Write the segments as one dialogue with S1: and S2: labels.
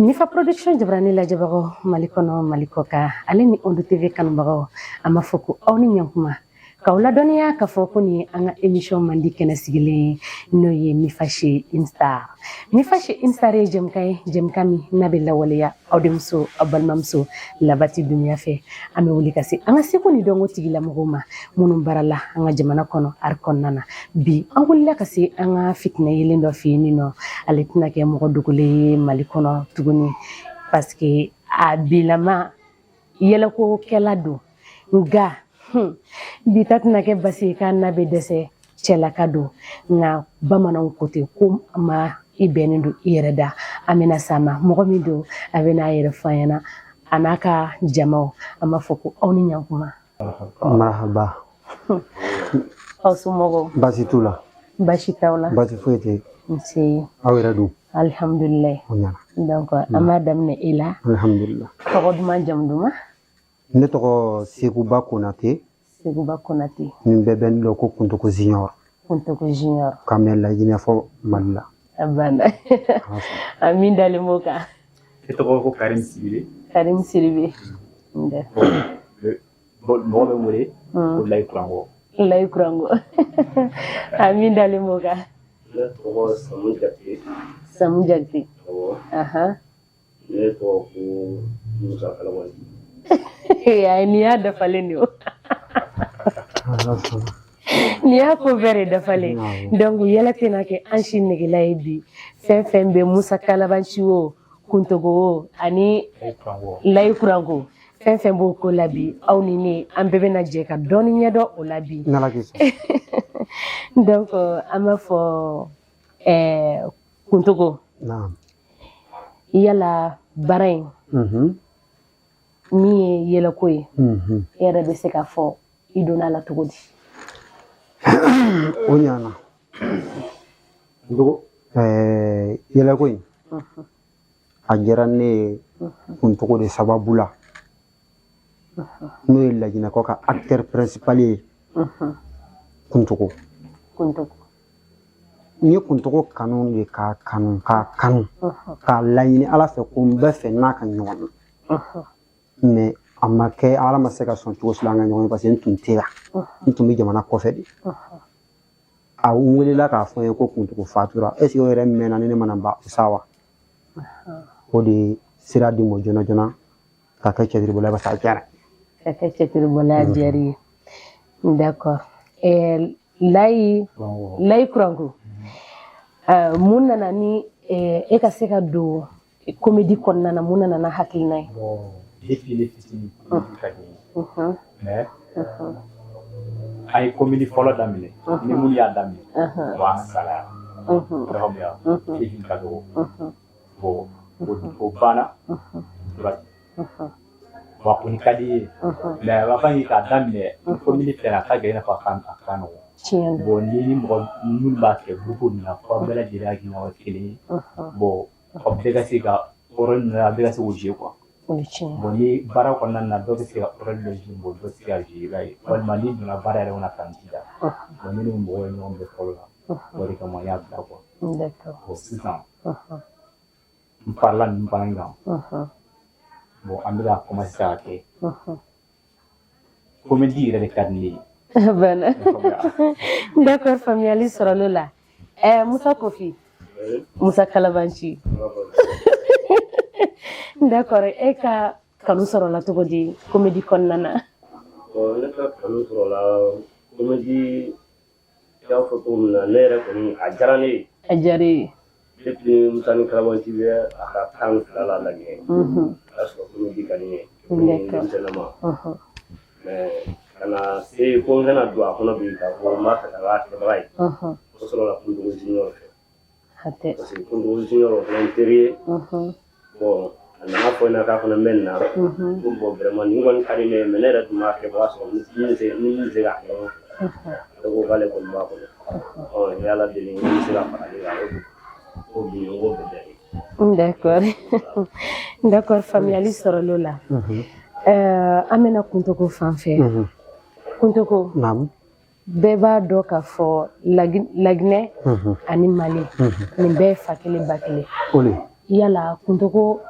S1: Mifa Production jabarani lajɛbagaw Mali kɔnɔ, Mali kɔ kan, ale ni Onde TV kanubagaw, an b'a fɔ ko aw ni ɲankuma, k'aw ladɔnniya k'a fɔ ko nin ye an ka émission mandi kɛnɛ sigilen ye, n'o ye Mifa chez une star. Mifa chez une star ye jɛmukan ye, jɛmukan min n'a bɛ lawaleya aw denmuso, aw balimamuso Labati Dunya fɛ. An bɛ wuli ka se an ka seko ni dɔnko tigilamɔgɔw ma minnu baarala an ka jamana kɔnɔ, art kɔnɔna na. Bi an wulila ka se an ka fitinɛ yelen dɔ fɛ yen nɔ. Ale tɛna kɛ mɔgɔ dogolen ye Mali kɔnɔ tuguni, parce que a bilama yɛlɛkokɛla don, nka bi ta tɛna kɛ basi ye k'a na bɛ dɛsɛ. Cɛlaka don, nka bamananw ko ten ko ma i bɛnnen don i yɛrɛ da. An bɛna s'a ma, mɔgɔ min don, a bɛna a yɛrɛ fɔ an ɲɛna, a n'a ka jamaw. An b'a fɔ ko aw ni ɲankuma.
S2: Marhaba.
S1: Aw somɔgɔw?
S2: Baasi t'u la.
S1: Baasi t'aw la?
S2: Baasi foyi tɛ yen.
S1: Nse.
S2: Aw yɛrɛ dun?
S1: Alihamudulilayi.
S2: O ɲɛna.
S1: Donc an b'a daminɛ e la.
S2: Alhamdulillah.
S1: Tɔgɔ duman, jamu duman?
S2: Ne tɔgɔ Sekuba Konate.
S1: Seguba Konate.
S2: Nin bɛɛ bɛ n dɔn ko Kuntoko Junior.
S1: Kuntoko Junior.
S2: K'a mɛn Laginɛ fɔ Mali la.
S1: A banna, a min dalen b'o kan.
S3: Ne tɔgɔ ko Karim Sibile.
S1: Karim Siribe.
S3: Bon, mɔgɔ bɛ n wele ko Layi Kuranko.
S1: Layi Kuranko, a min dalen b'o kan.
S4: Ne tɔgɔ Samu Jakite.
S1: Samu Jakite.
S4: Awɔ. Ne tɔgɔ ko Musa Kalabanci.
S1: Ayi, nin y'a dafalen de o.
S2: Ala sɔnna.
S1: Nin y'a ko bɛɛ de dafalen. Donc yɛlɛ tɛna kɛ an si negela ye bi. Fɛn fɛn bɛ Musa Kalabanci o, Kuntogo o, ani
S3: Layi Kuranko.
S1: Layi Kuranko, fɛn fɛn b'o ko la bi, aw ni ne, an bɛɛ bɛna jɛ ka dɔɔni ɲɛdɔn o la bi.
S2: N'Ala k'i sɔn.
S1: Donc an b'a fɔ Kuntogo,
S2: Naam.
S1: yala baara in min ye yɛlɛko ye, e yɛrɛ bɛ se k'a fɔ i donna a la cogo di?
S2: O ɲana.
S3: Kuntoko.
S2: Yɛlɛko in, a diyara ne ye Kuntogo de sababu la, n'o ye Laginɛkɔ ka acteur principal ye, Kuntogo.
S1: Kuntogo.
S2: N ye Kuntogo kanu de, k'a kanu, k'a kanu, k'a laɲini Ala fɛ ko n bɛ fɛ n'a ka ɲɔgɔn ye, mais a ma kɛ. Ala ma se ka sɔn cogo si la an ka ɲɔgɔn ye, parce que n tun tɛ yan, n tun bɛ jamana kɔfɛ de. A n welela k'a fɔ n ye ko Kuntogo fatura. Est ce que o yɛrɛ mɛnna ni ne mana ba sa wa? O de ye sira di ma joona joona ka kɛ cɛsiribɔla ye, parce que a diyara.
S1: Ka kɛ cɛtiribɔla diyara i ye, d'accord. Layi
S3: Kuranko.
S1: Layi Kuranko, mun nana ni e ka se ka don comédie kɔnɔna na? Mun nana n'a hakilina ye?
S3: Bon, depuis ne fitinin, comédie ka di n ye. Mais an ye comédie fɔlɔ daminɛ ni minnu y'a daminɛ, bon, an salaya. I y'a faamuya, e ka dɔgɔ. Bon, o banna tora ten. Bon, a kɔni ka di n ye, mais a b'a fɔ k'a daminɛ comédie filɛ, a ka gɛlɛn i n'a fɔ a ka nɔgɔn.
S1: Tiɲɛ don.
S3: Bon, ni mɔgɔ minnu b'a kɛ groupe nin na, f'aw bɛɛ lajɛlen hakilina ka kɛ kelen ye. Bon, aw bɛɛ ka se ka rôle ninnu, a bɛɛ ka se k'o jouer quoi.
S1: O ye tiɲɛ ye.
S3: Bon, ni baara kɔnɔna na, dɔ bɛ se ka rôle dɔ jouer, bon, dɔ tɛ se ka jouer, i b'a ye. Walima n'i donna baara yɛrɛ kɔnɔ, a kanu t'i la. Bon, ne ni mɔgɔw ye ɲɔgɔn bɛɛ fɔlɔ la, o de kama n y'a bila quoi. Bon, sisan n farala ninnu fana kan. Bon, an bɛ ka commencer ka kɛ comédie yɛrɛ de ka di ne ye.
S1: Banna.
S3: I y'a faamuya?
S1: D'accord, faamuyali sɔrɔla o la. Musa Kofi, Musa Kalabanci, d'accord, e ka kanu sɔrɔla cogo di comédie kɔnɔna na?
S4: Bon, ne ka kanu sɔrɔla comédie, i y'a fɔ cogo min na, ne yɛrɛ kɔni, a diyara ne ye.
S1: A diyara e ye.
S4: Depuis Musa ni Kalabanci bɛ a ka 12 la Laginɛ, o y'a sɔrɔ comédie ka di n ye depuis denmisɛnninama. Mais ka na se ko n kana don a kɔnɔ bi k'a fɔ n b'a fɛ ka k'a kɛbaga ye, o sɔrɔla Kuntogo Junior fɛ.
S1: Hatɛ.
S4: Parce que Kuntogo Junior, o fana ye n teri ye. Bon, a nana fɔ n ɲɛna k'a fana bɛ nin na, ko bon, vraiment nin kɔni ka di ne ye, mais ne yɛrɛ tun b'a kɛbaga sɔrɔ min bɛ se k'a kɛ ɲɔgɔn fɛ. Ale ko k'ale kɔni b'a kɔnɔ. Ɔ, n ye Ala deli n bɛ se ka fara ale kan, ko bi n ko bɛɛ diyara ye.
S1: D'accord, faamuyali sɔrɔla o la. An bɛna Kuntogo fan fɛ. Kuntogo,
S2: Naam.
S1: bɛɛ b'a dɔn k'a fɔ Laginɛ ani Mali, nin bɛɛ ye fa kelen ba kelen.
S2: O le.
S1: Yala Kuntogo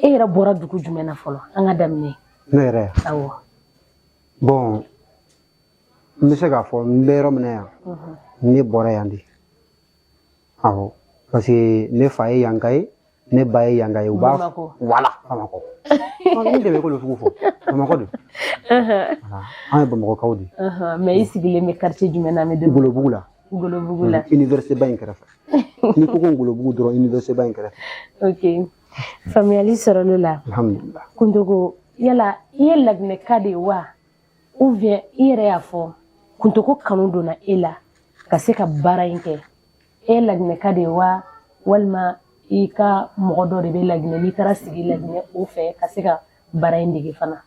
S1: E yɛrɛ bɔra dugu jumɛn na fɔlɔ? An ka daminɛ.
S2: Ne yɛrɛ?
S1: Awɔ.
S2: Bon, n bɛ se k'a fɔ n bɛ yɔrɔ min na yan, ne bɔra yan de. Awɔ, parce que ne fa ye yanka ye, ne ba ye yanka ye. U b'a
S1: Bamakɔ.
S2: Voilà, Bamakɔ. N dɛmɛ k'olu sugu fɔ, Bamakɔ de. Voilà, an ye Bamakɔkaw de ye.
S1: Mais i sigilen bɛ quartier jumɛn na? An bɛ don
S2: Ngolobugu la.
S1: Ngolobugu la.
S2: Université ba in kɛrɛfɛ. N'i ko ko Ngolobugu dɔrɔn, université ba in kɛrɛfɛ.
S1: Ok, faamuyali sɔrɔla o la.
S2: Alhamdulillah.
S1: Kuntogo, yala i ye laginɛka de ye wa, ou bien i yɛrɛ y'a fɔ Kuntogo kanu donna e la ka se ka baara in kɛ? E ye laginɛka de ye wa, walima i ka mɔgɔ dɔ de bɛ Laginɛ, n'i taara sigi Laginɛ o fɛ ka se ka baara in dege fana?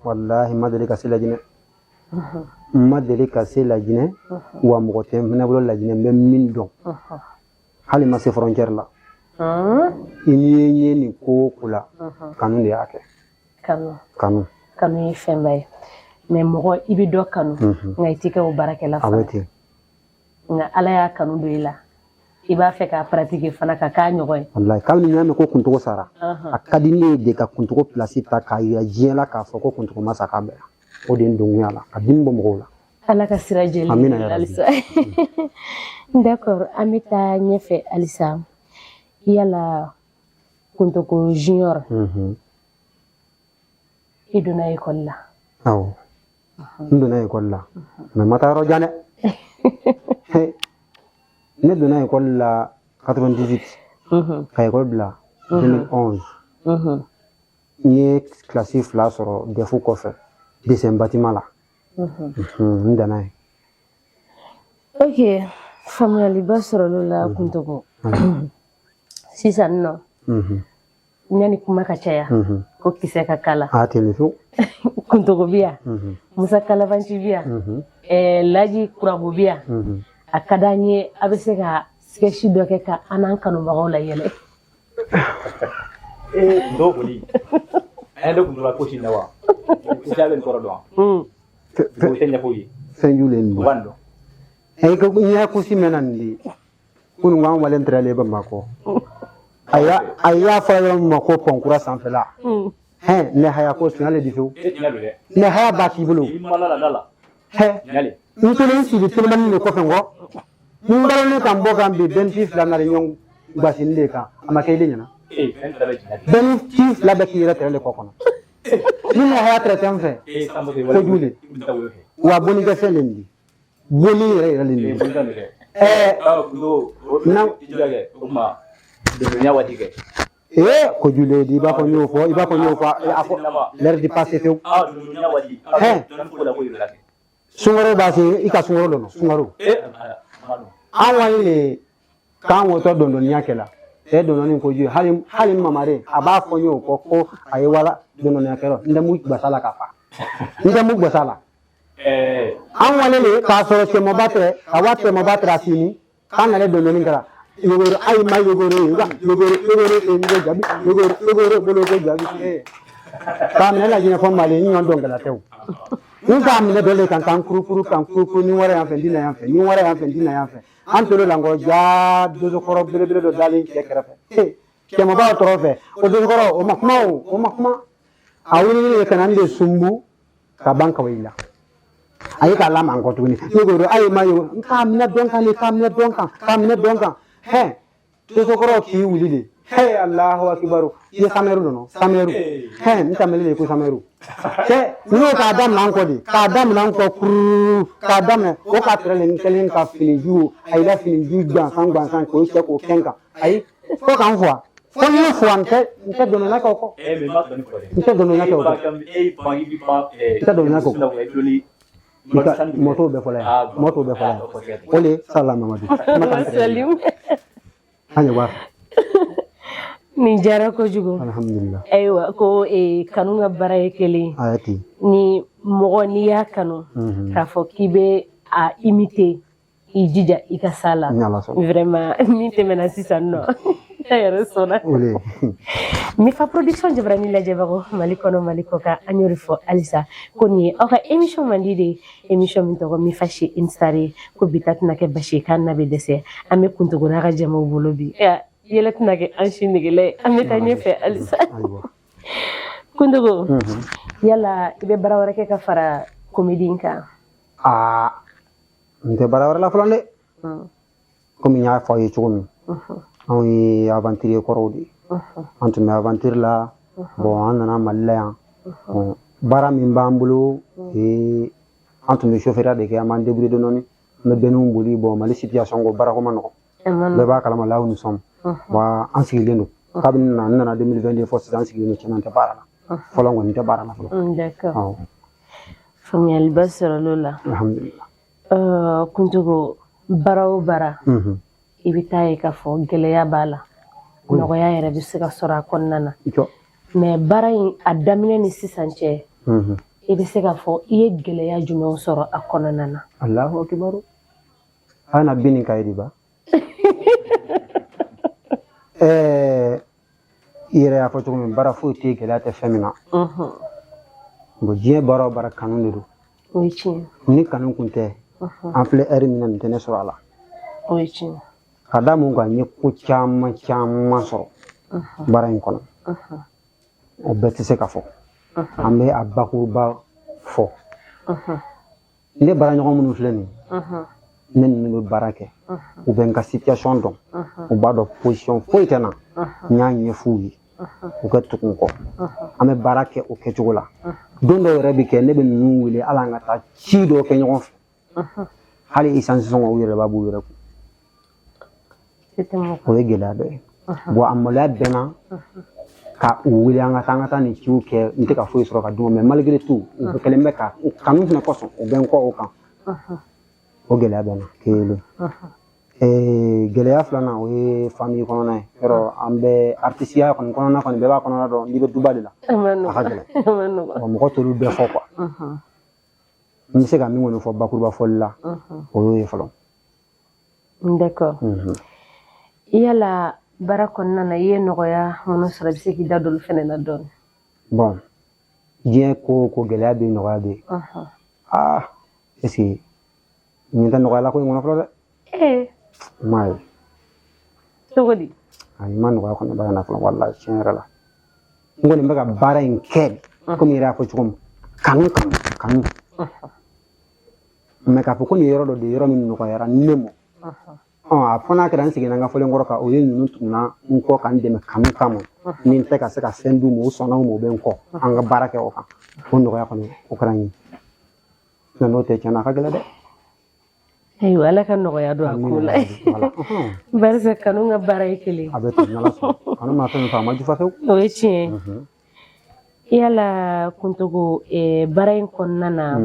S2: Wallahi, n ma deli ka se Laginɛ, n ma deli ka se Laginɛ. Wa mɔgɔ tɛ n fana bolo Laginɛ n bɛ min dɔn, hali ma se frontière la. I n'i ye n ye nin ko o ko la, kanu de y'a kɛ.
S1: Kanu.
S2: Kanu.
S1: Kanu ye fɛnba ye, mais mɔgɔ i bɛ dɔ kanu, nka i tɛ kɛ o baarakɛla
S2: A
S1: fana.
S2: bɛ ten.
S1: Nka Ala y'a kanu don i la, i b'a fɛ k'a pratiquer fana ka k'a ɲɔgɔn ye.
S2: Wallahi, kabini n y'a mɛn ko Kuntogo sara, a ka di ne ye de ka Kuntogo place ta k'a yira diɲɛ la k'a fɔ ko Kuntogo ma sa, k'a bɛɛ o de ye n donkunya la, ka dimi bɔ mɔgɔw la.
S1: Ala ka sira jɛlen.
S2: Amina ya Rabbi.
S1: Halisa, d'accord, an bɛ taa ɲɛfɛ halisa. Yala Kuntogo Junior, i donna ekɔli la?
S2: Awɔ, n donna ekɔli la, mais n ma taa yɔrɔ jan dɛ. Ne donna ekɔli la 98, ka ekɔli bila 2011. N ye kilasi 2 sɔrɔ DEF kɔfɛ, dessin bâtiment la. N danna yen.
S1: Ok, faamuyaliba sɔrɔla o la. Kuntogo, sisan nɔ, yanni kuma ka caya, ko kisɛ ka kala.
S2: A tɛ nin fiyewu.
S1: Kuntogo bi yan, Musa Kalabanci bi yan, Laji Kurago bi yan. A ka d'an ye a bɛ se ka sketch dɔ kɛ ka an n'an kanubagaw layɛlɛ.
S3: Ee, dɔw kɔni an ye ne kun tora ko si na wa ko si a bɛ nin kɔrɔ dɔn wa? O tɛ ɲɛfɔ u ye.
S2: Fɛn julen
S3: U
S2: nin.
S3: b'a nin dɔn.
S2: Ɛ ko n y'a kusi mɛn na nin de kunun ko an walen tɛrɛlen Bamakɔ, a y'a fɔ yɔrɔ min ma ko pɔnkura sanfɛla hɛn, ne haya ko suɲale di fewu.
S3: E tiɲɛ don dɛ.
S2: Ne haya b'a k'i bolo.
S3: I ma la da la.
S2: Hɛ.
S3: Ɲale.
S2: N tolen sigi telimani de kɔfɛ, n kɔ n balalen kan bɔ kan bi bɛnti fila nana ɲɔgɔn gasini de kan, a ma kɛ i de ɲɛna.
S3: Ee, fɛn tɛrɛ bɛ tiɲɛ.
S2: Bɛnti fila bɛ k'i yɛrɛ tɛrɛ de kɔ kɔnɔ ni ne haya tɛrɛ tɛ n fɛ.
S3: Ee, san bɛ
S2: Kojugu de.
S3: I bɛ taa wo fɛ.
S2: Wa bonni kɛ fɛn de nin di, bonni yɛrɛ yɛrɛ de
S3: Ee,
S2: nin di.
S3: boli don dɛ.
S2: Ɛɛ.
S3: Ah, kundo o i jija kɛ o kuma dondoniya waati kɛ.
S2: Ee, kojugu de di, i b'a fɔ n y'o fɔ, i b'a fɔ n y'o fɔ, a fɔ l'heure du passé fewu.
S3: Ah, dondoniya waati.
S2: Hɛn.
S3: Dɔnni ko la ko yɛrɛ la kɛ.
S2: Sunkaro b'a se i ka sunkaro dɔn, sunkaro.
S3: Ee, a ma dɔn.
S2: An wani le k'an wotɔ dɔndɔniya kɛ la ɛ dɔndɔni kojugu ye. Hali hali mamare a b'a fɔ n ye o kɔ ko a ye wala dɔndɔniya kɛyɔrɔ n tɛ mu gbasa la ka fa, n tɛ mu gbasa la.
S3: Ɛɛ.
S2: An wale le k'a sɔrɔ cɛmɔba tɛ ka wa cɛmɔba tɛ a sini k'an nalen dɔndɔni kɛra yogoro ayi ma yogoro ye wa yogoro yogoro e ko jaabi yogoro yogoro bolo ko jaabi ee k'a minɛ Laginɛ fɔ Mali n ɲɔgɔn dɔnkɛla tɛ o. N k'a minɛ dɔ de kan k'an kurukuru k'an kurukuru ni wɛrɛ yan fɛ n di na yan fɛ, ni wɛrɛ yan fɛ n di na yan fɛ. An tolo la nkɔ ja dosokɔrɔ belebele dɔ dalen cɛ kɛrɛfɛ ee cɛmɔba tɔrɔ fɛ o dosokɔrɔ o ma kuma, o o ma kuma, a wulili de ka na n de sunbu ka ban kawayi la. A ye k'a lama kɔ tuguni yogoro ayi ma yogo n k'a minɛ dɔn kan de, k'a minɛ dɔn kan, k'a minɛ dɔn kan. Hɛn, dosokɔrɔ k'i wuli de hɛ, Alahu akibaru, i ye samɛru dɔn samɛru hɛn n tɛmɛlen de ko samɛru cɛ n y'o k'a daminɛ an kɔ de, k'a daminɛ an kɔ kururu k'a daminɛ o k'a tɛrɛ n kɛlen ka finiju a y'i la finiju gansan gansan k'o cɛ k'o kɛ n kan. Ayi, fo k'an fuwa, fo n ye fuwa, n tɛ dɔnna kɛ o kɔ.
S3: Ee, mais ma dɔnni fɔ dɛ.
S2: N tɛ dɔnna kɛ o kɔ.
S3: E ban i bi ban.
S2: N tɛ dɔnna kɛ o kɔ. Moto bɛɛ fɔlɔ yan, moto bɛɛ fɔlɔ yan, o le sala Mamadu.
S1: Salim.
S2: An ye waa.
S1: Nin diyara kojugu.
S2: Alhamdulillah.
S1: Ayiwa, ko kanu ka baara ye kelen ye.
S2: A ye ten.
S1: Ni mɔgɔ n'i y'a kanu k'a fɔ k'i bɛ a imiter, i jija i ka s'a la.
S2: Ni Ala sɔnna.
S1: Vraiment, min tɛmɛna sisan nɔ, e yɛrɛ sɔnna.
S2: O le.
S1: Mifa Production jabarani lajɛbagaw Mali kɔnɔ, Mali kɔ kan, an y'o de fɔ halisa ko nin ye aw ka émission mandi de ye, émission min tɔgɔ Mifa chez une star ye. Ko bi ta tɛna kɛ basi ye k'an na bɛ dɛsɛ, an bɛ kuntogo n'a ka jamaw bolo bi. Yɛlɛ tɛna kɛ an si negela ye, an bɛ taa ɲɛfɛ halisa. Kuntogo, yala i bɛ baara wɛrɛ kɛ ka fara comédie in kan?
S2: Aa, n tɛ baara wɛrɛ la fɔlɔ dɛ. Komi n y'a fɔ aw ye cogo min, anw ye aventurier kɔrɔw de ye. An tun bɛ aventure la. Bon, an nana Mali la yan. Bon, baara min b'an bolo, an tun bɛ chauffeur de kɛ, an b'an débrouiller dɔɔni, an bɛ benniw boli. Bon, Mali situation ko, baarako ma nɔgɔn, bɛɛ b'a kalama là où nous sommes. Bon, an sigilen don kabini na, n nana 2022 fɔ sisan, an sigilen don. Tiɲɛna, n tɛ baara la fɔlɔ, n kɔni tɛ baara la fɔlɔ.
S1: D'accord, faamuyaliba sɔrɔla o la.
S2: Alhamdulillah.
S1: Kuntogo, baara o baara, i bɛ taa ye k'a fɔ gɛlɛya b'a la, nɔgɔya yɛrɛ bɛ se ka sɔrɔ a kɔnɔna na. Mais baara in a daminɛ ni sisan cɛ, i bɛ se k'a fɔ i ye gɛlɛya jumɛnw sɔrɔ a kɔnɔna na?
S2: Allahu akibaru, ana bini kayidi ba. I yɛrɛ y'a fɔ cogo min, baara foyi tɛ gɛlɛya tɛ fɛn min na. Bon, diɲɛ baara o baara, kanu de don.
S1: O ye tiɲɛ.
S2: Ni kanu kun tɛ, an filɛ ɛri min na, nin tɛ ne sɔrɔ a la.
S1: O ye tiɲɛ.
S2: Ka da mun kan? N ye ko caman caman sɔrɔ baara in kɔnɔ, o bɛɛ tɛ se ka fɔ. An bɛ a bakuruba fɔ. Ne baaraɲɔgɔn minnu filɛ nin ye, ne ninnu bɛ baara kɛ, u bɛ n ka situation dɔn, u b'a dɔn position foyi tɛ n na. N y'a ɲɛf'u ye, u ka tugu n kɔ, an bɛ baara kɛ o kɛcogo la. Don dɔw yɛrɛ bɛ kɛ, ne bɛ ninnu wele hali an ka taa ci dɔw kɛ ɲɔgɔn fɛ, hali essence sɔngɔ, u yɛrɛ b'a b'u yɛrɛ kun. O ye gɛlɛya dɔ ye. Bon, a maloya bɛ n na ka u wele an ka taa nin ciw kɛ, n tɛ ka foyi sɔrɔ ka d'u ma. Mais malgré tout, u kɛlen bɛ ka u kanu fana kosɔn, u bɛ n kɔ o kan. O gɛlɛya bɛ n na kelen. Gɛlɛya filanan, o ye famille kɔnɔna ye. Yɔrɔ an bɛ artisiya kɔni kɔnɔna kɔni, bɛɛ b'a kɔnɔna dɔn. N'i bɛ duba de la, a ka gɛlɛn. Mɔgɔ t'olu bɛɛ fɔ quoi. N bɛ se ka min kɔni fɔ bakuruba fɔli la, o y'o ye fɔlɔ.
S1: D'accord. Yala baara kɔnɔna na, i ye nɔgɔya minnu sɔrɔ, i bɛ se k'i da don olu fɛnɛ na dɔɔni?
S2: Bon, diɲɛ ko o ko, gɛlɛya bɛ yen, nɔgɔya bɛ yen. Aa, est ce que nin tɛ nɔgɔya la ko in kɔnɔ fɔlɔ dɛ. N m'a ye.
S1: Cogo di?
S2: Ayi, n ma nɔgɔya kɔni baara in na fɔlɔ, walahi, tiɲɛ yɛrɛ la. N kɔni bɛ ka baara in kɛ komi i yɛrɛ y'a fɔ cogo min, kanu kanu kanu. Mais k'a fɔ ko nin ye yɔrɔ dɔ de ye, yɔrɔ min nɔgɔyara ne ma, a fɔ n'a kɛra n seginna n ka fɔlen kɔrɔ kan, o ye ninnu tuguna n kɔ ka n dɛmɛ kanu kama. Ni n tɛ ka se ka fɛn d'u ma, u sɔnna o ma, u bɛ n kɔ, an ka baara kɛ o kan. O nɔgɔya kɔni, o kɛra n ye. N'o tɛ, tiɲɛna, a ka gɛlɛn dɛ.
S1: Ayiwa, Ala ka nɔgɔya don a ko la, barisa kanu ka baara ye kelen.
S2: A bɛ ten, n'Ala sɔnna. Kanu ma fɛn min fɔ, a ma jufa fewu.
S1: O ye tiɲɛ ye. Yala Kuntogo, baara in kɔnɔna na,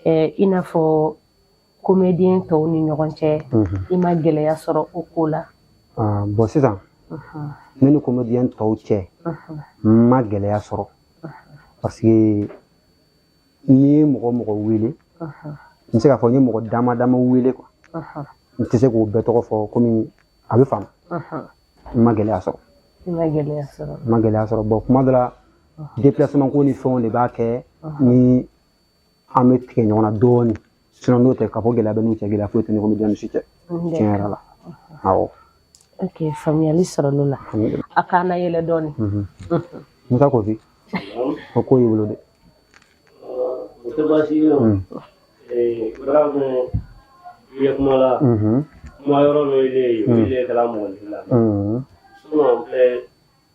S1: i n'a fɔ comédien tɔw ni ɲɔgɔn cɛ, i ma gɛlɛya sɔrɔ o ko la?
S2: Bon, sisan ne ni comédien tɔw cɛ, n ma gɛlɛya sɔrɔ, parce que n'i ye mɔgɔ mɔgɔ wele, n bɛ se k'a fɔ n ye mɔgɔ dama dama wele quoi, n tɛ se k'o bɛɛ tɔgɔ fɔ komi a bɛ faamu. N ma gɛlɛya sɔrɔ.
S1: I ma gɛlɛya sɔrɔ.
S2: N ma gɛlɛya sɔrɔ. Bon, kuma dɔ la, déplacement ko ni fɛnw de b'a kɛ ni an bɛ tigɛ ɲɔgɔn na dɔɔnin. Sinon n'o tɛ, k'a fɔ gɛlɛya bɛ n'u cɛ, gɛlɛya foyi tɛ ni comédien ni si cɛ, tiɲɛ yɛrɛ la, awɔ.
S1: Ok, faamuyali sɔrɔla o la. A k'an na yɛlɛ dɔɔnin.
S2: Musa Kofi, o ko y'i bolo dɛ.
S4: O tɛ baasi ye o. Bara i ye kuma la, kuma yɔrɔ dɔ ye, o ye kɛra mɔgɔninfin la. Sinon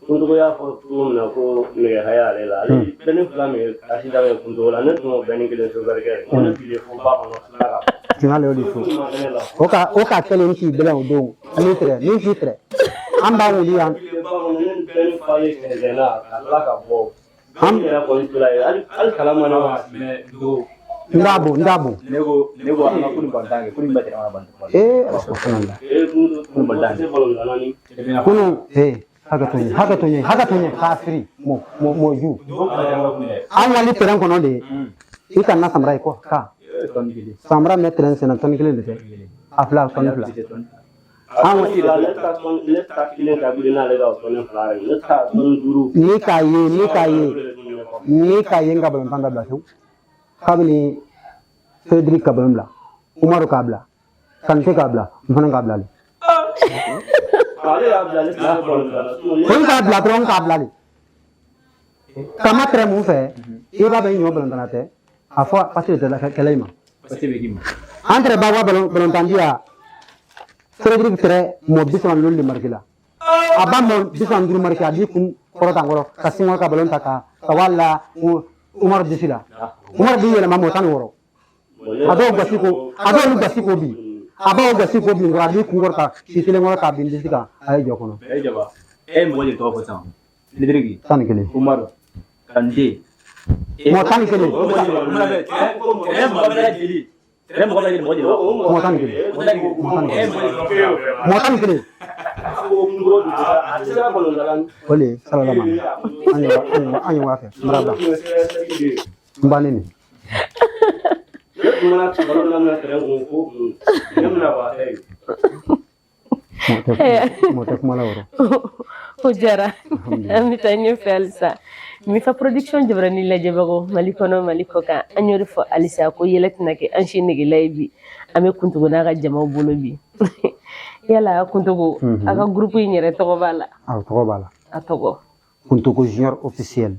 S4: Kuntogo y'a fɔ cogo min na ko nɛgɛ haya ale la, ale bɛnni fila min ye accident kɛ Kuntogo la, ne tun y'o bɛnni kelen chauffeur kɛ, ko ne bilen fo ba kɔnɔ sira kan.
S2: Tiɲɛ, y'o de fɔ. O ka kɛlen k'i bɛlɛn o don, ni tɛrɛ ni k'i tɛrɛ, an b'a wuli yan.
S4: Bilen ba kɔnɔ, ne ni bɛnni falen kɛntɛn na ka tila ka bɔ. An yɛrɛ kɔni tora yen, hali kalan ma ne wa.
S2: N t'a bon, n t'a bon.
S3: Ne ko an ka kunu balontan kɛ, kunu bɛ tɛrɛn kɔnɔ balontan.
S2: Ee, subhanallah.
S4: Kuntogo tɛ balontan na ni.
S2: Kunu, ee, hakɛ to ɲɛ, hakɛ to ɲɛ, hakɛ to ɲɛ, kafiri mo mo mo ju. An wali terrain kɔnɔ de, i ka na samara ye kɔ ka samara mɛ terrain senna, tɔni kelen de tɛ, a fila, tɔni fila.
S4: An ne ta ne ta kelen ka wuli n'ale ka tɔni fila ye, ne ta tɔni 5.
S2: Ni k'a ye, ni k'a ye, ni k'a ye, n ka balontan dabila fewu. Kabini Frédéric ka balon bila, Umaru k'a bila, Kante k'a bila, n fana k'a bila.
S4: Ale y'a bila, ale tɛ se balontan na.
S2: Ko n k'a bila dɔrɔn, k'a bila de. Kama tɛrɛ mun fɛ, i b'a bɛ ɲɔ balontan tɛ. A fɔ passe de tɛ kɛlɛ in ma.
S3: Passe bɛ k'i ma.
S2: An tɛrɛ ba balontan di ya. Frédéric tɛrɛ mɔ 35 de marqué la. A ba mɔ 35 marqué, a b'i kun kɔrɔta n kɔrɔ ka sin ka balon ta ka wala Umar disi la. Umar b'i yɛlɛma mɔ 16. A dɔw gasi ko, a dɔw gasi ko bi. A b'aw gasi ko bi, a b'i kun kɔrɔta k'i kelen kɔrɔ k'a bin disi kan, a ye jɔ kɔnɔ.
S3: E Jaba, e ye mɔgɔ joli tɔgɔ fɔ sisan? Frédéric.
S2: 11.
S3: Umaru. Kante.
S2: Mɔgɔ 11.
S3: Mɔgɔ bɛɛ lajɛlen. Mɔgɔ bɛɛ lajɛlen mɔgɔ joli b'a fɔ?
S2: Mɔgɔ 11.
S3: Mɔgɔ 11.
S2: Mɔgɔ 11. O le salala ma. An ye waa fɛ. N b'a bila. N bannen nin.
S4: Ne tun mana balon daminɛ terrain kun ko ne bɛna wa
S2: Mɔgɔ tɛ kuma la o yɔrɔ.
S1: O diyara. An bɛ taa ɲɛfɛ halisa. Mifa Production jabarani lajɛbagaw, Mali kɔnɔ, Mali kɔ kan, an y'o de fɔ halisa ko yɛlɛ tɛna kɛ an si negela ye bi. An bɛ Kuntogo n'a ka jamaw bolo bi. Yala Kuntogo, a ka groupe in yɛrɛ tɔgɔ b'a la?
S2: A tɔgɔ b'a la.
S1: A tɔgɔ?
S2: Kuntogo Junior officiel.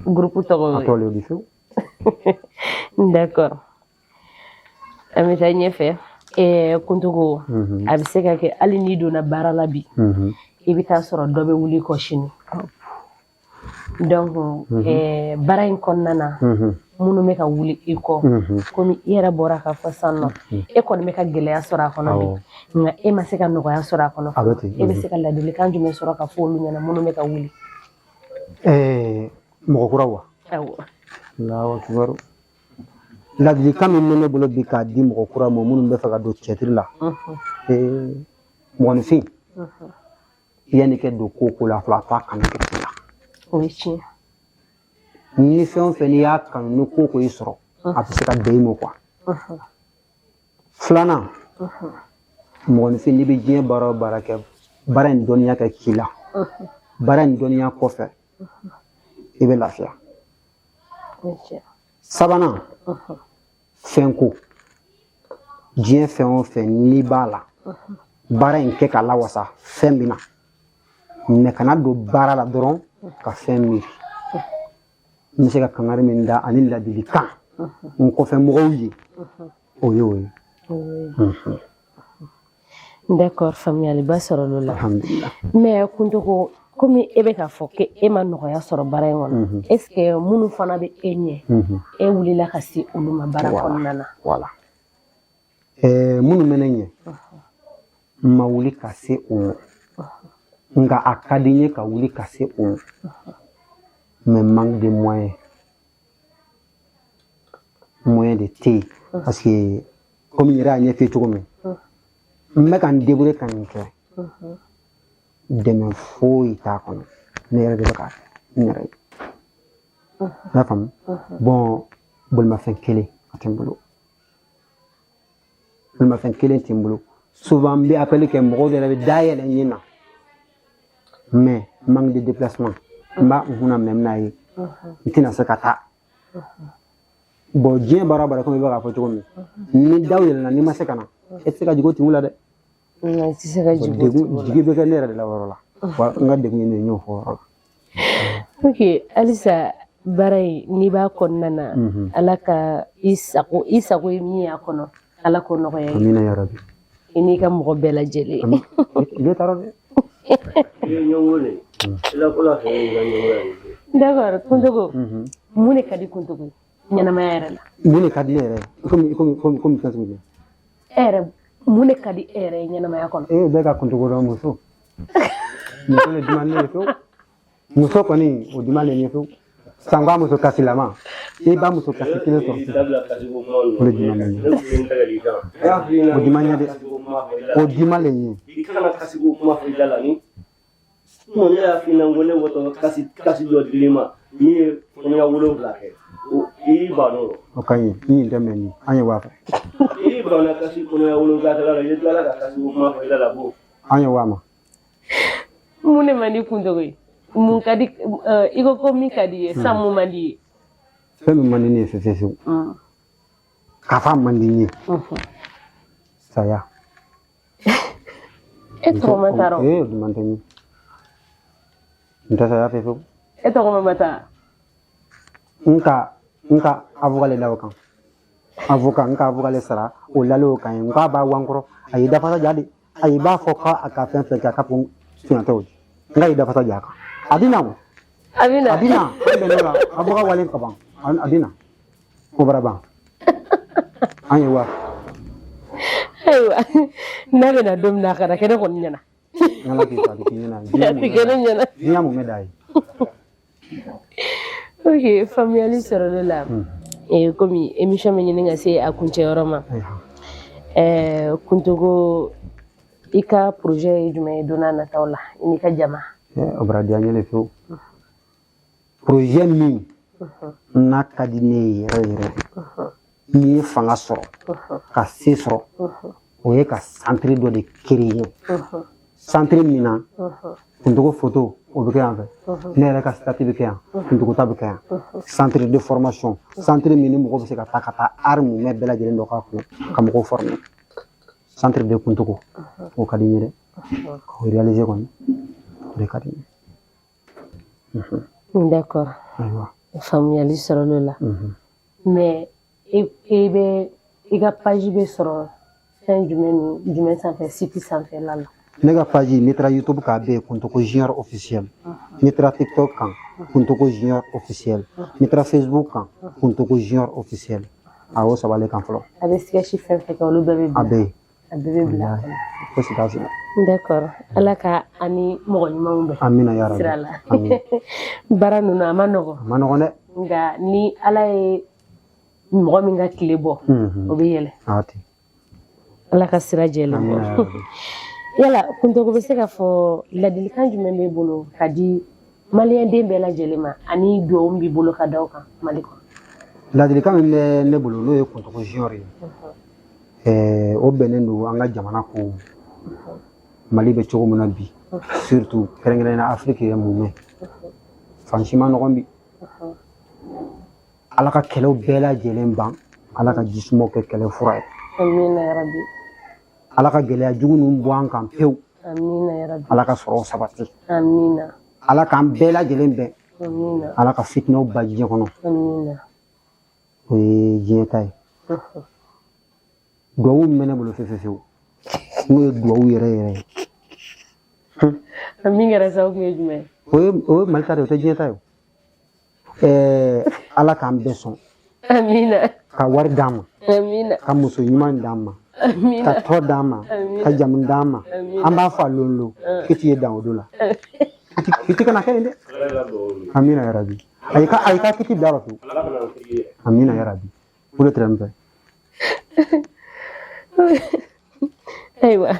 S1: Groupe tɔgɔ
S2: A tɔgɔ le o di fewu.
S1: D'accord. An bɛ taa ɲɛfɛ. Kuntogo, a bɛ se ka kɛ hali n'i donna baara la bi, i bɛ taa sɔrɔ dɔ bɛ wuli kɔ sini. Donc baara in kɔnɔna na, minnu bɛ ka wuli i kɔ, komi i yɛrɛ bɔra k'a fɔ sisan nɔ, e kɔni bɛ ka gɛlɛya sɔrɔ a kɔnɔ bi, nka e ma se ka nɔgɔya sɔrɔ a kɔnɔ. E bɛ se ka ladilikan jumɛn sɔrɔ ka fɔ olu ɲɛna minnu bɛ ka wuli?
S2: Mɔgɔ kura wa?
S1: Awɔ.
S2: Allahu akbar. Ladilikan min bɛ ne bolo bi k'a di mɔgɔ kura ma minnu bɛ fɛ ka don cɛtiri la, mɔgɔninfin, yanni kɛ don ko ko la fɔlɔ, a to a kanu kɛ ko la.
S1: O ye tiɲɛ.
S2: Ni fɛn o fɛn n'i y'a kanu, ni ko ko y'i sɔrɔ, a bɛ se ka bɛn i ma quoi. Filanan, mɔgɔninfin, n'i bɛ diɲɛ baara o baara kɛ, baara in dɔnniya kɛ k'i la. Baara in dɔnniya kɔfɛ, i bɛ lafiya. Sabanan, fɛn ko. Diɲɛ fɛn o fɛn n'i b'a la, baara in kɛ k'a lawasa, fɛn bɛ na. Mais kana don baara la dɔrɔn ka fɛn miiri. N bɛ se ka kangari min da ani ladilikan n kɔfɛ mɔgɔw ye, o ye o ye.
S1: D'accord, faamuyaliba sɔrɔ l'o la.
S2: Alhamdulillah.
S1: Mais Kuntogo, komi e bɛ k'a fɔ k'e ma nɔgɔya sɔrɔ baara in kɔnɔ, est ce que minnu fana bɛ e ɲɛ, e wulila ka se olu ma baara kɔnɔna na?
S2: Voilà. Minnu bɛ ne ɲɛ, n ma wuli ka se o ma, nka a ka di n ye ka wuli ka se o ma, mais manque de moyens, moyen de tɛ yen, parce que komi n yɛrɛ y'a ɲɛf'i ye cogo min, n bɛ ka n débrouiller ka nin kɛ, dɛmɛ foyi t'a kɔnɔ, ne yɛrɛ de bɛ k'a kɛ n yɛrɛ ye. I y'a faamu? Bon, bolimafɛn kelen a tɛ n bolo, bolimafɛn kelen tɛ n bolo. Souvent n bɛ appel kɛ, mɔgɔw yɛrɛ bɛ dayɛlɛ n ye na, mais manque de déplacement, n b'a n kunna, mais n bɛna ye n tɛna se ka taa. Bon, diɲɛ baara o baara, komi i bɛ k'a fɔ cogo min, ni daw yɛlɛnna, n'i ma se ka na, e tɛ se ka jigin o tigiw la dɛ.
S1: I tɛ se ka jigin o tigiw la.
S2: Jigi bɛ kɛ ne yɛrɛ de la o yɔrɔ la. Wa n ka degun ye nin ye, n y'o fɔ o yɔrɔ la.
S1: Ok, halisa baara in n'i b'a kɔnɔna na, Ala ka i sago, i sago ye min y'a kɔnɔ, Ala k'o nɔgɔya i ye.
S2: Amina ya rabi.
S1: I n'i ka mɔgɔ bɛɛ lajɛlen.
S2: I taara dɛ.
S4: I ye ɲɔgɔn wele. I la ko la fɛ i ka ɲɔgɔn ye.
S1: D'accord, Kuntogo, mun de ka di Kuntogo ye ɲɛnamaya yɛrɛ la?
S2: Mun de ka di ne yɛrɛ ye? Komi fɛn sugu jumɛn?
S1: E yɛrɛ, mun de ka di e yɛrɛ ye ɲɛnamaya kɔnɔ?
S2: E bɛɛ ka Kuntogo dɔn, muso. Muso de duman ne ye fewu. Muso kɔni, o duman ne ye fewu. Sanko muso kasilama. I ba muso kasi kelen sɔrɔ sisan.
S4: Dabila kasi ko kuma ninnu.
S2: O de duman ne ye.
S4: Ne tun ye n tɛgɛ d'i kan. Ne y'a f'i ɲɛna
S2: O duman ye dɛ.
S4: kasi ko kuma fɔ i da la.
S2: O duman le ye.
S4: I kana kasi ko kuma fɔ i da la ni. Ne y'a f'i ɲɛna ko ne bɔtɔ kasi kasi dɔ dil'i ma min ye kɔnɔya 7 kɛ. O i y'i ban n'o rɔ.
S2: O ka ɲi. Ni nin tɛ mɛ nin, an ye waa fɛ.
S4: I y'i ban na kasi kɔnɔya 7 kɛla la, i tilala ka kasi ko kuma fɔ i da la ko.
S2: An ye waa ma.
S1: Mun de man di Kuntogo ye? Mun ka di i ko min ka di i ye san, mun man di i ye?
S2: Fɛn min man di ne ye fewu fewu, k'a fɔ a man di n ye, saya.
S1: E tɔgɔ ma taa
S2: rɔ? Ee, duman tɛ min. N tɛ saya fewu.
S1: E tɔgɔ ma taa?
S2: N ka avocat le la o kan. Avocat, n ka avocat le sara o lalen o kan ye. N k'a b'a wankɔrɔ, a y'i dafasa ja de. A y'i b'a fɔ k'a ka fɛn fɛn kɛ, a k'a fɔ tiɲɛ tɛ o. N k'a y'i dafasa ja a kan. A bɛ na o.
S1: A bɛ na.
S2: A bɛ na. An bɛnn'o la. Avocat walen ka ban. A bɛ na. Ko bara ban. An ye wa.
S1: Ayiwa, n'a bɛna don min na, a kana kɛ ne kɔni ɲɛna.
S2: Ala k'i to a bɛ k'i ɲɛna.
S1: A tɛ kɛ ne ɲɛna.
S2: Diɲɛ mun bɛ da ye.
S1: Ok, faamuyali sɔrɔla la. Komi émission bɛ ɲini ka se a kuncɛyɔrɔ ma. Kuntogo, i ka projet ye jumɛn ye don n'a nataw la, i n'i ka jama?
S2: O bara diya n ye le fewu. Projet min n'a ka di ne ye yɛrɛ yɛrɛ, n'i ye fanga sɔrɔ ka se sɔrɔ, o ye ka centre dɔ de créer. Centre min na, Kuntogo photo o bɛ kɛ yan fɛ, ne yɛrɛ ka statue bɛ kɛ yan, Kuntogo ta bɛ kɛ yan. Centre de formation, centre min ni mɔgɔ bɛ se ka taa ka taa art mumɛ bɛɛ lajɛlen dɔ k'a kɔnɔ ka mɔgɔw former. Centre de Kuntogo, o ka di n ye dɛ. K'o réaliser kɔni, o de ka di n ye.
S1: D'accord.
S2: Ayiwa.
S1: Faamuyali sɔrɔla o la. Mais e bɛ i ka page bɛ sɔrɔ fɛn jumɛn ni jumɛn sanfɛ, site sanfɛla la?
S2: Ne ka page, n'i taara YouTube kan, a bɛ yen, Kuntogo Junior officiel. N'i taara TikTok kan, Kuntogo Junior officiel. N'i taara Facebook kan, Kuntogo Junior officiel. A y'o saba le kan fɔlɔ.
S1: A bɛ sketch fɛn fɛn kɛ, olu bɛɛ bɛ bila?
S2: A bɛ yen.
S1: A bɛɛ bɛ bila.
S2: Fosi t'a sɔrɔ.
S1: D'accord. Ala ka ani mɔgɔ ɲumanw bɛn.
S2: Amina ya rabi.
S1: Sira la. Baara ninnu a ma nɔgɔn.
S2: A ma nɔgɔn dɛ.
S1: Nka ni Ala ye mɔgɔ min ka tile bɔ, o bɛ yɛlɛ.
S2: A ten.
S1: Ala ka sira jɛlen bɔ. Yala Kuntogo bɛ se ka fɔ ladilikan jumɛn b'e bolo ka di maliyɛnden bɛɛ lajɛlen ma, ani duwawu min b'i bolo ka da o kan Mali kɔnɔ?
S2: Ladilikan min bɛ ne bolo, n'o ye Kuntogo Junior ye, o bɛnnen don an ka jamana ko Mali bɛ cogo min na bi, surtout kɛrɛnkɛrɛnnenya Afiriki yɛrɛ mumɛ, fan si ma nɔgɔn bi. Ala ka kɛlɛw bɛɛ lajɛlen ban, Ala ka jisumaw kɛ kɛlɛ fura ye.
S1: Amina ya rabi.
S2: Ala ka gɛlɛya jugu ninnu bɔ an kan pewu.
S1: Amina ya rabi.
S2: Ala ka sɔrɔw sabati.
S1: Amina.
S2: Ala k'an bɛɛ lajɛlen bɛn.
S1: Amina.
S2: Ala ka fitinɛw ba diɲɛ kɔnɔ.
S1: Amina.
S2: O ye diɲɛ ta ye. Duwawu min bɛ ne bolo fewu fewu, n'o ye duwawu yɛrɛ yɛrɛ ye.
S1: Min kɛra sababu ye jumɛn ye?
S2: O ye Mali ta de ye, o tɛ diɲɛ ta ye o. Ala k'an bɛɛ sɔn.
S1: Amina.
S2: Ka wari d'an ma.
S1: Amina.
S2: Ka muso ɲuman d'an ma.
S1: Amina.
S2: Ka tɔ d'an ma.
S1: Amina.
S2: Ka jamu d'an ma.
S1: Amina.
S2: An b'a fɔ a lon kiti ye dan o don la. Kiti kana kɛ yen dɛ. Amina ya rabi. Ayi ka kiti bila yɔrɔ fewu. Amina ya rabi. O de tɛrɛ n fɛ.
S1: Ayiwa,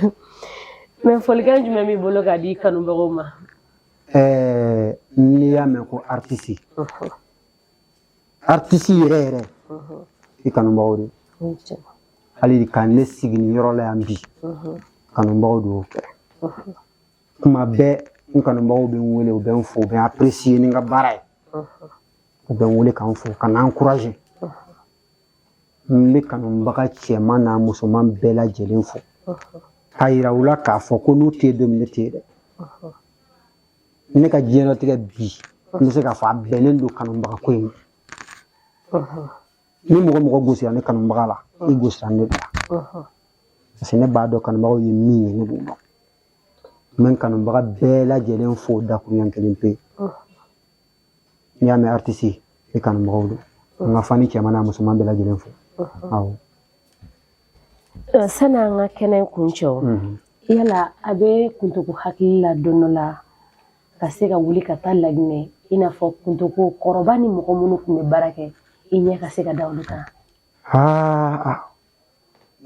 S1: mais folikan jumɛn b'i bolo k'a di kanubagaw ma?
S2: N'i y'a mɛn ko artiste, artiste yɛrɛ yɛrɛ, i kanubagaw de. Hali ka ne sigi nin yɔrɔ la yan bi, kanubagaw de y'o kɛ. Kuma bɛɛ n kanubagaw bɛ n wele, u bɛ n fo, u bɛ n apprécier ni n ka baara ye. U bɛ n wele k'an fo, ka n encourager. N bɛ kanubaga cɛman n'a musoman bɛɛ lajɛlen fo. K'a yira u la k'a fɔ ko n'u tɛ yen don min, ne tɛ yen dɛ. Ne ka diɲɛlatigɛ bi, n bɛ se k'a fɔ a bɛnnen don kanubaga ko in ma. Ni mɔgɔ mɔgɔ gosira ne kanubaga la, i gosira ne de la. Parce que ne b'a dɔn kanubagaw ye min ye, ne b'o dɔn. N bɛ n kanubaga bɛɛ lajɛlen fo dakuruɲɛ kelen pe. N'i y'a mɛn artiste, i kanubagaw don. N ka fani cɛman n'a musoman bɛɛ lajɛlen fo. Awɔ.
S1: Sani an ka kɛnɛ kuncɛ o, yala a bɛ Kuntogo hakili la don dɔ la ka se ka wuli ka taa Laginɛ, i n'a fɔ Kuntogo kɔrɔba ni mɔgɔ minnu tun bɛ baara kɛ, i ɲɛ ka se ka da olu kan?
S2: Aa,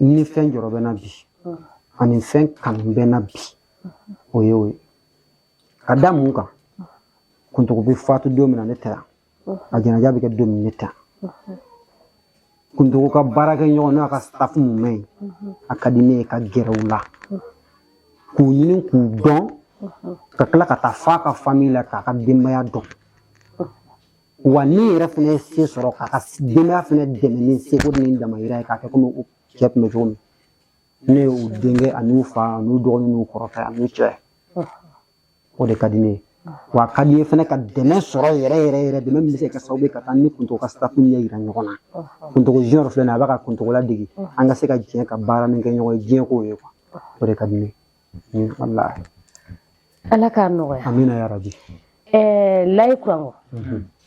S2: ni fɛn jɔrɔ bɛ n na bi, ani fɛn kanu bɛ n na bi, o ye o ye. Ka da mun kan? Kuntogo bɛ fatu don min na, ne tɛ yan. A jɛnɛja bɛ kɛ don min, ne tɛ yan. Kuntogo ka baarakɛɲɔgɔn n'o y'a ka staff mumɛ ye, a ka di ne ye ka gɛrɛ u la, k'u ɲini k'u dɔn, ka tila ka taa f'a ka famille la k'a ka denbaya dɔn. Wa ne yɛrɛ fana ye se sɔrɔ k'a ka denbaya fana dɛmɛ ni seko ni damayira ye, k'a kɛ komi cɛ tun bɛ cogo min. Ne ye u denkɛ ani u fa ani u dɔgɔnin n'u kɔrɔkɛ ani u cɛ. O de ka di ne ye. Wa a ka di n ye fana ka dɛmɛ sɔrɔ yɛrɛ yɛrɛ yɛrɛ, dɛmɛ min bɛ se ka kɛ sababu ye ka taa ni Kuntogo ka staff ɲɛ yira ɲɔgɔn na. Kuntogo junior filɛ nin ye, a bɛ ka Kuntogo ladege, an ka se ka jɛ ka baara min kɛ ɲɔgɔn ye, diɲɛ k'o ye quoi. O de ka di ne ye, walahi.
S1: Ala k'a nɔgɔya.
S2: Amina ya rabi.
S1: Layi Kurango,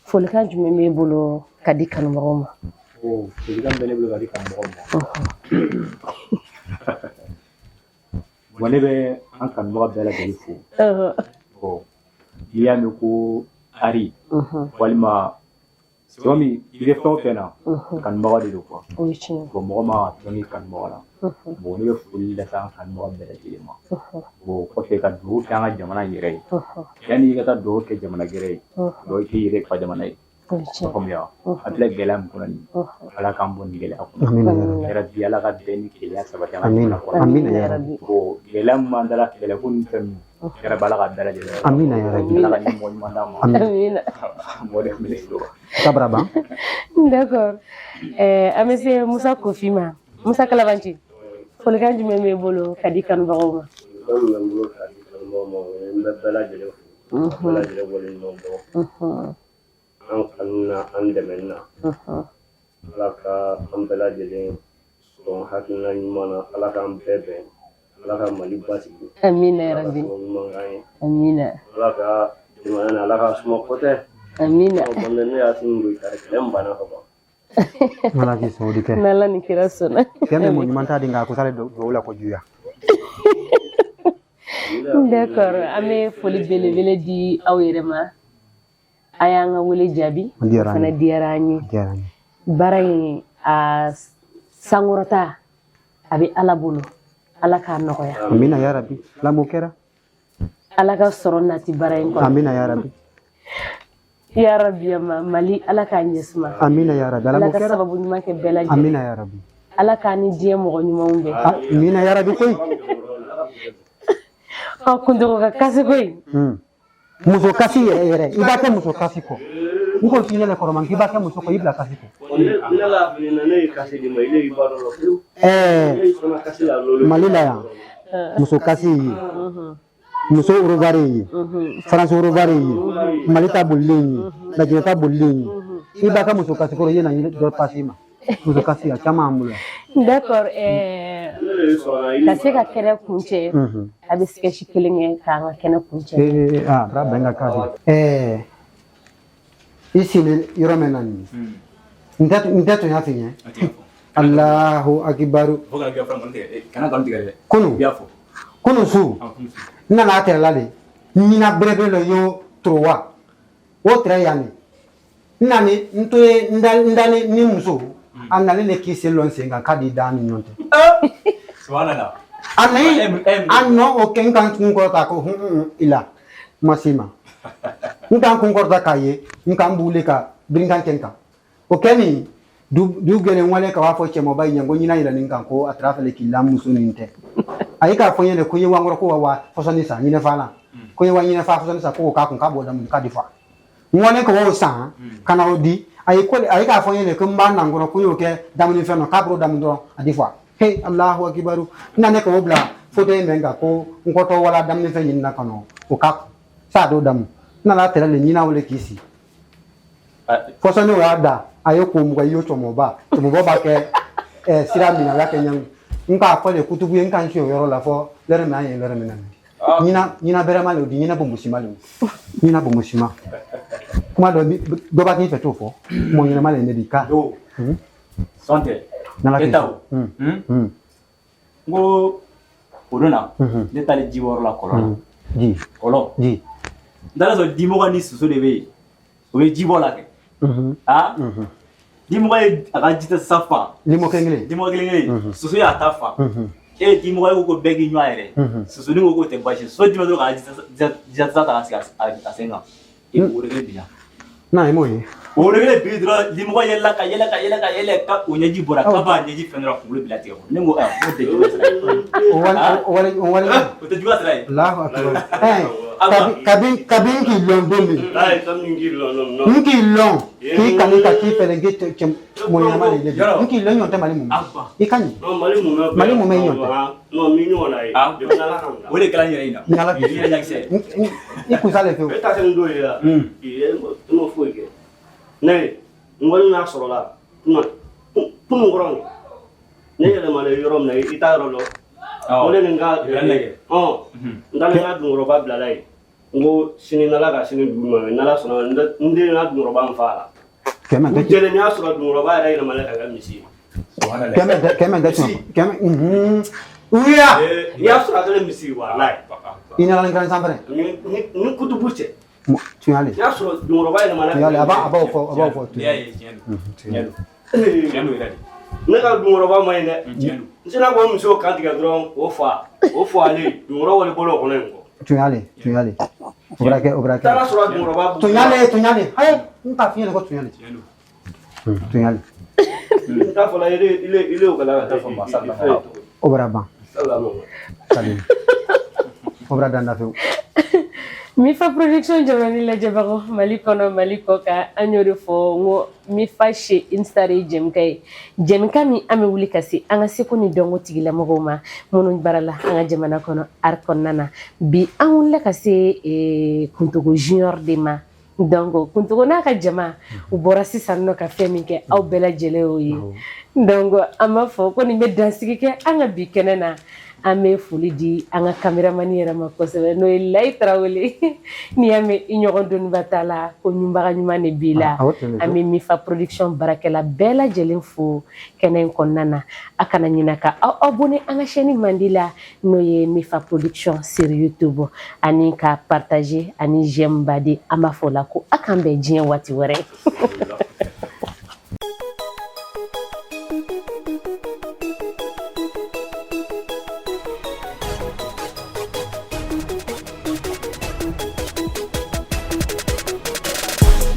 S1: folikan jumɛn b'e bolo ka di kanubagaw ma?
S3: Folikan bɛ ne bolo ka di kanubagaw ma. Bon, ne bɛ an kanubaga bɛɛ lajɛlen fo. Bon, n'i y'a mɛn ko ari walima c'est comme i bɛ fɛn o fɛn na, kanubaga de don quoi.
S1: O ye tiɲɛ.
S3: Bon, mɔgɔ ma tulon kɛ kanubaga la. Bon, ne bɛ foli lase an kanubaga bɛɛ lajɛlen ma. Bon, kɔfɛ ka dugawu kɛ an ka jamana yɛrɛ ye. Yanni i ka taa dugawu kɛ jamana gɛrɛ ye, dugawu k'i yɛrɛ fa jamana ye.
S1: O ye tiɲɛ.
S3: Faamuya, a filɛ gɛlɛya min kɔnɔ nin, Ala k'an bɔ nin gɛlɛya kɔnɔ.
S2: Amina ya rabi.
S3: Yarabi, Ala ka bɛn ni kelenya sabati an ka
S2: Amina.
S3: jamana kɔnɔ.
S2: Amina ya rabi.
S3: Bon, gɛlɛya min b'an da la, kɛlɛko ni fɛn ninnu, yarabi, Ala ka bɛɛ lajɛlen.
S2: Amina ya rabi.
S3: Ala ka ɲɛmɔgɔ ɲuman d'an ma.
S1: Amina.
S3: Mɔgɔ de tun bɛ ne bolo.
S2: Sabara ban.
S1: D'accord. An bɛ se Musa Kofi ma. Musa Kalabanci, folikan jumɛn b'e bolo ka di kanubagaw ma?
S4: Folikan min bɛ n bolo k'a di kanubagaw ma, o ye n bɛ bɛɛ lajɛlen fo, ka bɛɛ lajɛlen waleɲuman dɔn an kanu na, an dɛmɛni na. Ala ka an bɛɛ lajɛlen sɔn hakilina ɲuman na, Ala k'an bɛɛ bɛn, Ala ka Mali basigi.
S1: Amina ya
S4: Ala ka
S1: rabi.
S4: sababu ɲuman k'an ye.
S1: Amina.
S4: Ala ka jamana na, Ala ka suma kɔtɛ.
S1: Amina.
S4: Ɔ, ne y'a sin don kari kɛlɛ min banna ka ban.
S2: Ala k'i sɔn o de kɛ.
S1: N'Ala ni kira sɔnna.
S2: Fɛn min mɔgɔ ɲuman t'a di, nka a ko s'ale dugawu la ko juguya.
S1: D'accord, an bɛ foli belebele di aw yɛrɛ ma. A y'an ka wele jaabi.
S2: O diyara an
S1: fana
S2: ye.
S1: diyara an ye.
S2: O diyara an ye.
S1: Baara in a sankɔrɔta a bɛ Ala bolo. Ala k'a nɔgɔya.
S2: Amina ya rabi. Ala m'o kɛra.
S1: Ala ka sɔrɔ nati baara in kɔnɔ.
S2: Amina ya rabi.
S1: Ya rabi ma Mali, Ala k'a ɲɛsuma.
S2: Amina ya rabi. Ala
S1: Ala
S2: m'o
S1: ka
S2: kɛra.
S1: sababu ɲuman kɛ bɛɛ lajɛlen.
S2: Amina ya rabi.
S1: Ala k'an ni diɲɛ mɔgɔ ɲumanw bɛn.
S2: Amina ya rabi koyi.
S1: Ɔ, Kuntogo ka kasi koyi.
S2: Muso kasi yɛrɛ yɛrɛ, i b'a kɛ muso kasi kɔ. N ko f'i ɲɛna kɔrɔma k'i b'a kɛ muso kɔ, i bila kasi kɔ.
S4: Ne la fili na, ne ye kasi di ma, ile y'i ba dɔ la pewu. Ne sɔnna kasi la lolo.
S2: Mali la yan, muso kasi ye, muso orobare ye, faransi orobare ye, Mali ta bolilen ye, Lajinɛ ta bolilen ye. I b'a kɛ muso kasi kɔrɔ, i ye na dɔ pasi ma. Muso kasi a caman b'an bolo yan.
S1: D'accord.
S4: Ne de sɔnna i
S1: Ka se ka kɛnɛ kuncɛ, a bɛ sketch kelen kɛ k'an ka kɛnɛ kuncɛ.
S2: Ee, aa, bara bɛn ka kasi. I sigilen yɔrɔ min na nin ye, n tɛ tɔɲɔ f'i ɲɛ. Allahu akibaru.
S3: Fo kana kɛ fana tigɛ, kana nkalon tigɛ dɛ.
S2: Kunu.
S3: I y'a fɔ.
S2: Kunu su, n nana a tɛrɛ la de, ɲina belebele dɔ y'o torowa o tɛrɛ yan de. N nani n to ye, n dalen ni muso a nalen de k'i sen lɔ n sen kan k'a di da an ni ɲɔgɔn cɛ.
S3: Subhanallah.
S2: A nani a nɔ o kɛ n kan kun kɔrɔta ko hun hun i la ma s'i ma. N kan kun kɔrɔta k'a ye, n kan b'ule ka birinkan kɛ n kan. O kɛ nin du gɛlɛn wale ka b'a fɔ cɛmɔgɔba in ɲɛ ko ɲinan yɛlɛnni kan ko a taara fɛnɛ k'i la muso nin tɛ. A ye k'a fɔ n ɲɛna ko n ye wankɔrɔ ko wa fɔsɔnni san ɲinɛfa ko n ye wa ɲinɛfa fɔsɔnni san ko k'a kun k'a b'o daminɛ k'a di fa. N kɔni ka o san ka na o di a ye ko a ye k'a fɔ n ɲɛna ko n b'a nan kɔrɔ ko n y'o kɛ daminɛ fɛn dɔ k'a b'o daminɛ dɔrɔn a di fa. He, Allahu akibaru. N na ne ka o bila fauteuil min kan ko n kɔtɔ wala daminɛ fɛn ɲini na ka na o ka sa d'o damu. N nana tɛrɛ le ɲinan wele k'i sigi. Fɔsɔnni o y'a da a ye ko mugan i y'o cɔmɔba cɔmɔba b'a kɛ sira min na o y'a kɛ ɲangu. N k'a fɔ de kutubu ye n kan si o yɔrɔ la fɔ lɛrɛ min an ye lɛrɛ min na. Ɲina ɲina bɛrɛma le o di ɲina bonbosima le o. Ɲina bonbosima. Kuma dɔ dɔ b'a k'i fɛ t'o fɔ. Mɔgɔ ɲɛnama le ne di ka.
S3: Do. Sɔn tɛ.
S2: N'Ala
S3: E
S2: k'i
S3: ta
S2: sɔn.
S3: o. N ko o don na, ne taalen jibɔyɔrɔ la kɔlɔn na.
S2: Ji.
S3: Kɔlɔn.
S2: Ji.
S3: N taara sɔrɔ dimɔgɔ ni soso de bɛ yen. O bɛ jibɔ la kɛ. Aa, dimɔgɔ ye a ka ji tɛ sa fa.
S2: Limɔ kelen kelen.
S3: Dimɔgɔ kelen kelen. Soso y'a ta fa. E ye dimɔgɔ ye ko ko bɛɛ k'i ɲɔ a yɛrɛ ye. Sosoni ko k'o tɛ baasi ye. Soso dima dɔrɔn k'a ji ta ta k'a sigi a sen kan. E o kelen binna.
S2: N'a ye m'o ye.
S3: O kelen bin dɔrɔn, dimɔgɔ yɛlɛla ka yɛlɛ ka yɛlɛ ka yɛlɛ ka o ɲɛji bɔra k'a b'a ɲɛji fɛn dɔrɔn kunkolo bila tigɛ kɔnɔ. Ne ko aa, n ko tɛ juguya sira ye.
S2: O wale o wale o wale.
S3: O tɛ juguya sira ye.
S2: Allahu akbar. Kabi kabi n k'i lɔn don min, n k'i lɔn k'i kanu ka k'i fɛnɛ k'i cɛ mɔgɔ ɲɛnama de ye, n k'i lɔn ɲɔgɔn tɛ Mali mun i ka ɲi. Mali mun bɛ ɲɔgɔn tɛ.
S3: O de kɛra n yɛrɛ ɲɛna.
S2: Ni Ala
S3: I yɛrɛ ɲakisɛ.
S2: I kun s'ale fewu.
S4: E ta tɛ n don ye la i m'o foyi kɛ ne n kɔni n'a sɔrɔla kunun kɔrɔ ne yɛlɛmana yɔrɔ min na, i t'a yɔrɔ dɔn. O de ni n ka n taara n ka dunkɔrɔba bilala yen. N ko sini n'Ala ka sini dugu ma, n'Ala sɔnna, n den ka dunkɔrɔba n fa la.
S2: Kɛmɛ
S4: tɛ jɛlen, y'a sɔrɔ dunkɔrɔba yɛrɛ yɛlɛmana ka kɛ misi ye.
S2: Kɛmɛ tɛ, 100 tɛ tiɲɛ, 100 wuya.
S4: N'i y'a sɔrɔ a kɛlen misi ye, walayi.
S2: I nana ni kalan sanfɛ.
S4: Ni kutubu cɛ.
S2: Tuyale.
S4: N'i y'a sɔrɔ dunkɔrɔba yɛlɛmana.
S2: Tuyale, a b'aw fɔ, a b'aw fɔ.
S3: N'i y'a ye, tiɲɛ don, tiɲɛ don, tiɲɛ don yɛrɛ de.
S4: Ne ka dunkɔrɔba ma ɲi dɛ. N sina k'o muso kan tigɛ dɔrɔn k'o fa, o fa ale dunkɔrɔ wale bolo kɔnɔ yen kɔ.
S2: Tuyale, tuyale. O bɛna kɛ, o bɛna kɛ.
S4: Taara sɔrɔ dunkɔrɔba.
S2: Tuyale, tuyale. Ayi, n t'a f'i ɲɛna ko tuyale. Tuyale.
S4: N t'a fɔla ile o kala ka taa fɔ.
S2: O bɛna ban. O bɛna dan fewu.
S1: Mifa Production jamana lajɛbagaw, Mali kɔnɔ, Mali kɔ kan, an y'o de fɔ n ko Mifa chez une star ye jɛmukan ye, jɛmukan min an bɛ wuli ka se an ka seko ni dɔnko tigilamɔgɔw ma minnu baara la an ka jamana kɔnɔ art kɔnɔna na. Bi an wulila ka se Kuntogo Junior de ma. Donc Kuntogo n'a ka jama, u bɔra sisan nɔ ka fɛn min kɛ, aw bɛɛ lajɛlen y'o ye. Donc an b'a fɔ ko nin bɛ dansigi kɛ an ka bi kɛnɛ na. An bɛ foli di an ka caméraman yɛrɛ ma kosɛbɛ, n'o ye Layi Tarawele. N'i y'a mɛn i ɲɔgɔn dɔnniba t'a la, ko ɲunbaga ɲuman de b'i la. An bɛ Mifa Production baarakɛla bɛɛ lajɛlen fo kɛnɛ in kɔnɔna na. A kana ɲinɛ ka aw abonné an ka chaîne mandi la, n'o ye Mifa Production sur YouTube, ani ka partager ani j'aime ba di. An b'a fɔ o la ko a k'an bɛn diɲɛ waati wɛrɛ.